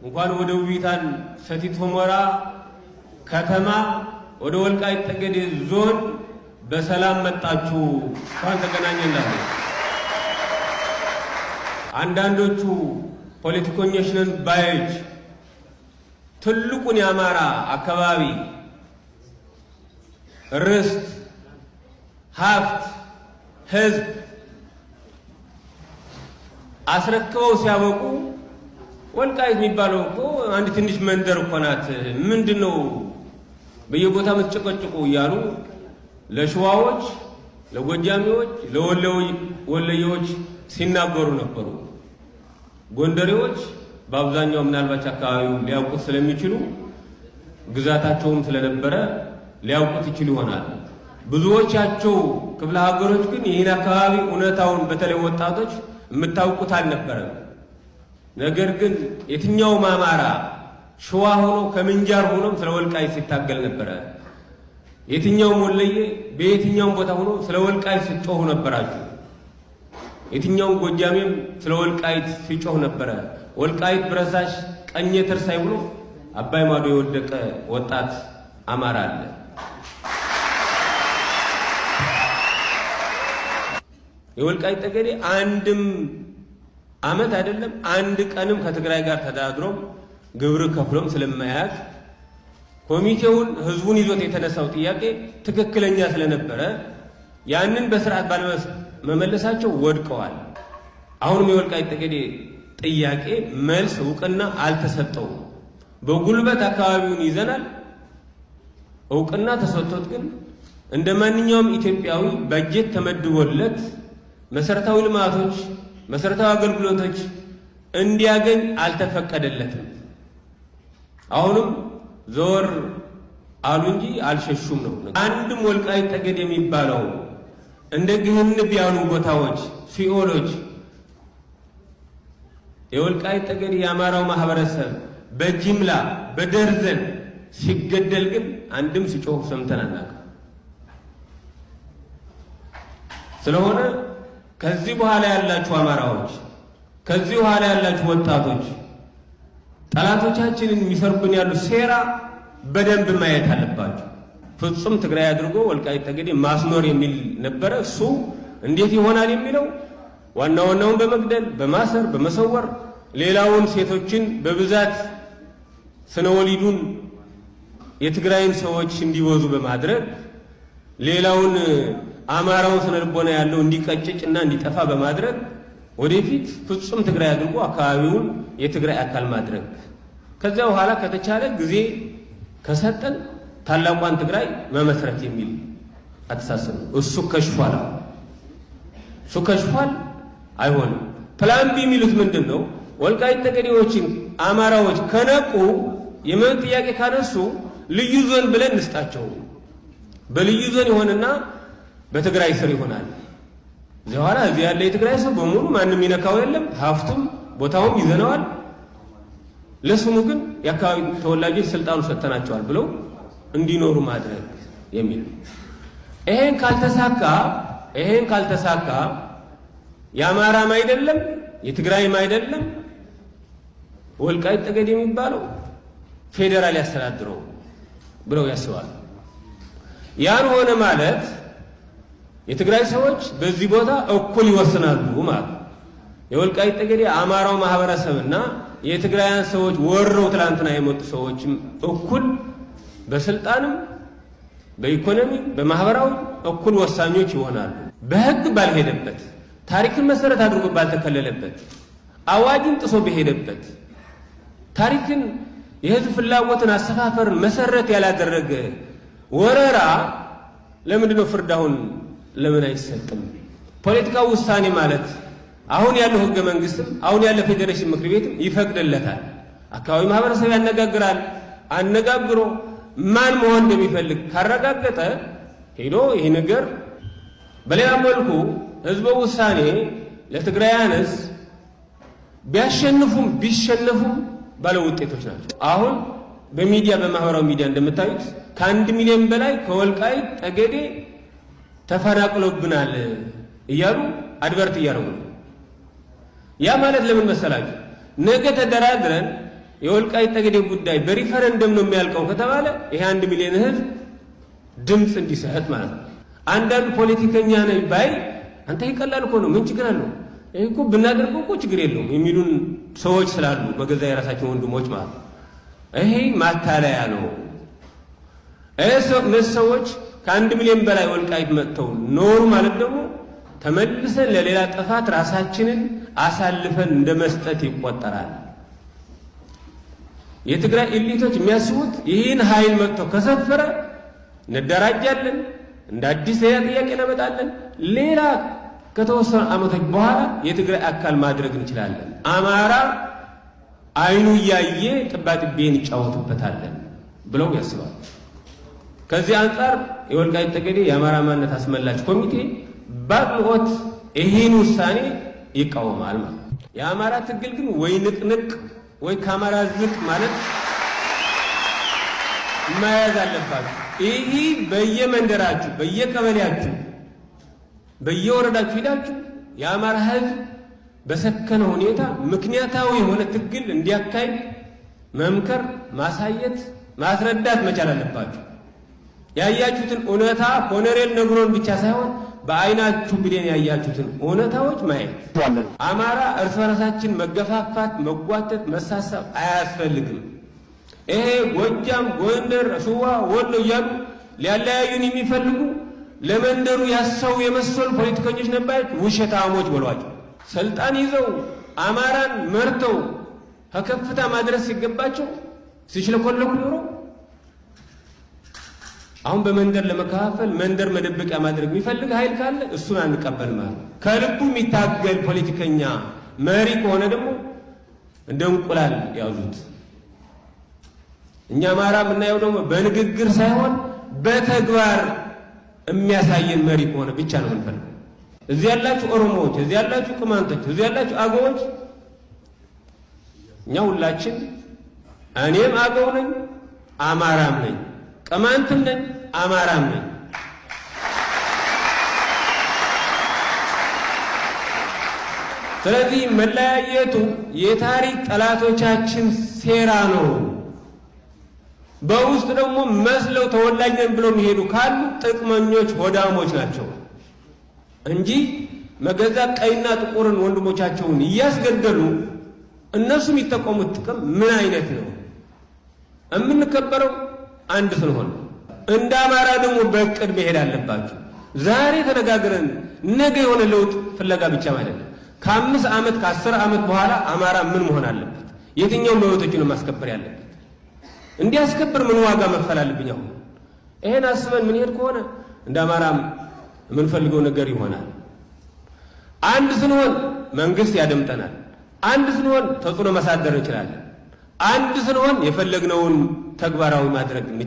እንኳን ወደ ውቢታን ሰቲት ሁመራ ከተማ ወደ ወልቃይት ጠገዴ ዞን በሰላም መጣችሁ፣ እንኳን ተገናኘን። አንዳንዶቹ ፖለቲከኞች ነን ባዮች ትልቁን የአማራ አካባቢ ርስት፣ ሀብት፣ ህዝብ አስረክበው ሲያበቁ ወልቃይት የሚባለው እኮ አንድ ትንሽ መንደር እኮ ናት፣ ምንድን ነው በየቦታ የምትጨቀጭቁ እያሉ ለሸዋዎች፣ ለጎጃሚዎች፣ ለወለየዎች ሲናገሩ ነበሩ። ጎንደሬዎች በአብዛኛው ምናልባት አካባቢው ሊያውቁት ስለሚችሉ ግዛታቸውም ስለነበረ ሊያውቁት ይችሉ ይሆናል። ብዙዎቻቸው ክፍለ ሀገሮች ግን ይህን አካባቢ እውነታውን በተለይ ወጣቶች የምታውቁት አልነበረም። ነገር ግን የትኛውም አማራ ሸዋ ሆኖ ከምንጃር ሆኖም ስለ ወልቃይት ሲታገል ነበረ። የትኛውም ወለየ በየትኛውም ቦታ ሆኖ ስለ ወልቃይት ሲጮሁ ነበራችሁ። የትኛውም ጎጃሜም ስለ ወልቃይት ሲጮህ ነበረ። ወልቃይት ብረሳሽ ቀኜ ትርሳይ ብሎ አባይ ማዶ የወደቀ ወጣት አማራ አለ። የወልቃይት ጠገዴ አንድም ዓመት አይደለም አንድ ቀንም ከትግራይ ጋር ተደራድሮም ግብር ከፍሎም ስለማያውቅ ኮሚቴውን ህዝቡን ይዞት የተነሳው ጥያቄ ትክክለኛ ስለነበረ ያንን በስርዓት ባለመመለሳቸው ወድቀዋል። አሁንም የወልቃይት ጠገዴ ጥያቄ መልስ እውቅና አልተሰጠውም። በጉልበት አካባቢውን ይዘናል። እውቅና ተሰጥቶት ግን እንደ ማንኛውም ኢትዮጵያዊ በጀት ተመድቦለት መሰረታዊ ልማቶች፣ መሰረታዊ አገልግሎቶች እንዲያገኝ አልተፈቀደለትም። አሁንም ዘወር አሉ እንጂ አልሸሹም ነው። አንድም ወልቃይት ጠገዴ የሚባለው እንደ ግህንብ ያሉ ቦታዎች ሲኦሎች የወልቃይት ጠገዴ የአማራው ማህበረሰብ በጅምላ በደርዘን ሲገደል ግን አንድም ሲጮህ ሰምተን አናውቅም። ስለሆነ ከዚህ በኋላ ያላችሁ አማራዎች፣ ከዚህ በኋላ ያላችሁ ወጣቶች ጠላቶቻችንን የሚሰርቡን ያሉ ሴራ በደንብ ማየት አለባችሁ። ፍጹም ትግራይ አድርጎ ወልቃይት ጠገዴ ማስኖር የሚል ነበረ። እሱ እንዴት ይሆናል የሚለው ዋና ዋናውን በመግደል በማሰር በመሰወር ሌላውን ሴቶችን በብዛት ስነወሊዱን የትግራይን ሰዎች እንዲወዙ በማድረግ ሌላውን አማራውን ስነልቦና ያለው እንዲቀጭጭ እና እንዲጠፋ በማድረግ ወደፊት ፍጹም ትግራይ አድርጎ አካባቢውን የትግራይ አካል ማድረግ ከዚያ በኋላ ከተቻለ ጊዜ ከሰጠን ታላቋን ትግራይ መመስረት የሚል አተሳሰብ ነው። እሱ ከሽፏል። እሱ ከሽፏል፣ አይሆንም። Plan B የሚሉት ምንድን ነው? ወልቃይት ጠገዴዎችን አማራዎች ከነቁ የመብት ጥያቄ ካነሱ ልዩ ዞን ብለን እንስጣቸው። በልዩ ዞን ይሆንና በትግራይ ስር ይሆናል። እዚያ በኋላ እዚህ ያለ የትግራይ ሰው በሙሉ ማንም ይነካው የለም። ሀብቱም ቦታውም ይዘነዋል። ለስሙ ግን የአካባቢ ተወላጆች ስልጣኑ ሰጥተናቸዋል ብለው እንዲኖሩ ማድረግ የሚል ይሄን ካልተሳካ ይሄን ካልተሳካ የአማራም አይደለም የትግራይም አይደለም ወልቃይት ጠገዴ የሚባለው ፌዴራል ያስተዳድረው ብለው ያስባሉ። ያን ሆነ ማለት የትግራይ ሰዎች በዚህ ቦታ እኩል ይወስናሉ ማለት ነው። የወልቃይት ጠገዴ አማራው ማህበረሰብና የትግራያን ሰዎች ወረው ትላንትና የመጡ ሰዎችም እኩል በስልጣንም በኢኮኖሚ በማህበራዊ እኩል ወሳኞች ይሆናሉ። በህግ ባልሄደበት፣ ታሪክን መሰረት አድርጎ ባልተከለለበት፣ አዋጅን ጥሶ በሄደበት፣ ታሪክን የህዝብ ፍላጎትን አሰፋፈርን መሰረት ያላደረገ ወረራ ለምንድን ነው ፍርድ አሁን ለምን አይሰጥም? ፖለቲካው ውሳኔ ማለት አሁን ያለው ህገ መንግስትም አሁን ያለ ፌዴሬሽን ምክር ቤትም ይፈቅድለታል። አካባቢ ማህበረሰብ ያነጋግራል። አነጋግሮ ማን መሆን እንደሚፈልግ ካረጋገጠ ሄዶ ይሄ ነገር በሌላ መልኩ ህዝበ ውሳኔ ለትግራያንስ ቢያሸንፉም ቢሸነፉም ባለ ውጤቶች ናቸው። አሁን በሚዲያ በማህበራዊ ሚዲያ እንደምታዩት ከ1 ሚሊዮን በላይ ከወልቃይት ጠገዴ ተፈናቅሎብናል እያሉ advert እያደረጉ ነው። ያ ማለት ለምን መሰላችሁ? ነገ ተደራድረን የወልቃይት ጠገዴ ጉዳይ በሪፈረንደም ነው የሚያልቀው ከተባለ ይሄ 1 ሚሊዮን ህዝብ ድምፅ እንዲሰጥ ማለት ነው። አንዳንድ ፖለቲከኛ ነኝ ባይ አንተ ይቀላል እኮ ነው፣ ምን ችግር አለው? ይሄ እኮ ብናደርገው እኮ ችግር የለውም የሚሉን ሰዎች ስላሉ በገዛ የራሳችን ወንድሞች ማለት ነው። ይሄ ማታለያ ነው። እነዚህ ሰዎች ከ1 ሚሊዮን በላይ ወልቃይት መጥተው ኖሩ ማለት ደግሞ ተመልሰን ለሌላ ጥፋት ራሳችንን አሳልፈን እንደ መስጠት ይቆጠራል። የትግራይ elite ኦች የሚያስቡት ይህን ኃይል መጥተው ከሰፈረ እንደራጃለን፣ እንደ አዲስ ሌላ ጥያቄ እናመጣለን። ሌላ ከተወሰኑ ዓመቶች በኋላ የትግራይ አካል ማድረግ እንችላለን። አማራ አይኑ እያየ ጥባጥቤን ይጫወትበታለን ብለው ያስባሉ። ከዚህ አንጻር የወልቃይት ጠገዴ የአማራ ማንነት አስመላሽ ኮሚቴ በአጽንኦት ይህን ውሳኔ ይቃወማል ማለት ነው። የአማራ ትግል ግን ወይ ንቅንቅ ወይ ከአማራ ዝቅ ማለት መያዝ አለባችሁ። ይህ በየመንደራችሁ፣ በየቀበሌያችሁ፣ በየወረዳችሁ ሂዳችሁ የአማራ ሕዝብ በሰከነ ሁኔታ ምክንያታዊ የሆነ ትግል እንዲያካሂድ መምከር፣ ማሳየት፣ ማስረዳት መቻል አለባችሁ። ያያችሁትን እውነታ ኮሎኔል ነግሮን ብቻ ሳይሆን በአይናችሁ ብሌን ያያችሁትን እውነታዎች ማየት። አማራ እርስ በራሳችን መገፋፋት፣ መጓተት፣ መሳሰብ አያስፈልግም። ይሄ ጎጃም፣ ጎንደር፣ ሸዋ፣ ወሎ እያሉ ሊያለያዩን የሚፈልጉ ለመንደሩ ያሰው የመሰሉ ፖለቲከኞች ነበር፣ ውሸታሞች በሏቸው። ስልጣን ይዘው አማራን መርተው ከከፍታ ማድረስ ሲገባቸው ሲሽለኮለኩ ኖሮ አሁን በመንደር ለመከፋፈል መንደር መደበቂያ ማድረግ የሚፈልግ ኃይል ካለ እሱን አንቀበል ማለት ነው። ከልቡ የሚታገል ፖለቲከኛ መሪ ከሆነ ደግሞ እንደ እንቁላል ያዙት። እኛ አማራ የምናየው ደግሞ በንግግር ሳይሆን በተግባር የሚያሳየን መሪ ከሆነ ብቻ ነው የምንፈልገው። እዚህ ያላችሁ ኦሮሞዎች፣ እዚህ ያላችሁ ቅማንቶች፣ እዚህ ያላችሁ አገዎች፣ እኛ ሁላችን እኔም አገው ነኝ፣ አማራም ነኝ፣ ቅማንትም ነኝ፣ አማራም ነኝ። ስለዚህ መለያየቱ የታሪክ ጠላቶቻችን ሴራ ነው። በውስጥ ደግሞ መስለው ተወላጅ ነን ብለው የሚሄዱ ካሉ ጥቅመኞች ሆዳሞች ናቸው እንጂ መገዛ ቀይና ጥቁርን ወንድሞቻቸውን እያስገደሉ እነሱ የሚጠቀሙት ጥቅም ምን አይነት ነው? የምንከበረው አንድ ስንሆን፣ እንደ አማራ ደግሞ በእቅድ መሄድ አለባችሁ። ዛሬ ተነጋግረን ነገ የሆነ ለውጥ ፍለጋ ብቻ ማለት ነው። ከ5 ዓመት ከ10 ዓመት በኋላ አማራ ምን መሆን አለበት? የትኛው መብቶችን ነው ማስከበር ያለበት? እንዲያስከብር ምን ዋጋ መክፈል አለብኝ? አሁን ይሄን አስበን ምን ሄድ ከሆነ እንደ አማራም የምንፈልገው ነገር ይሆናል። አንድ ስንሆን መንግስት ያደምጠናል። አንድ ስንሆን ተጽዕኖ ማሳደር እንችላለን። አንድ ስንሆን የፈለግነውን ተግባራዊ ማድረግ እንችላለን።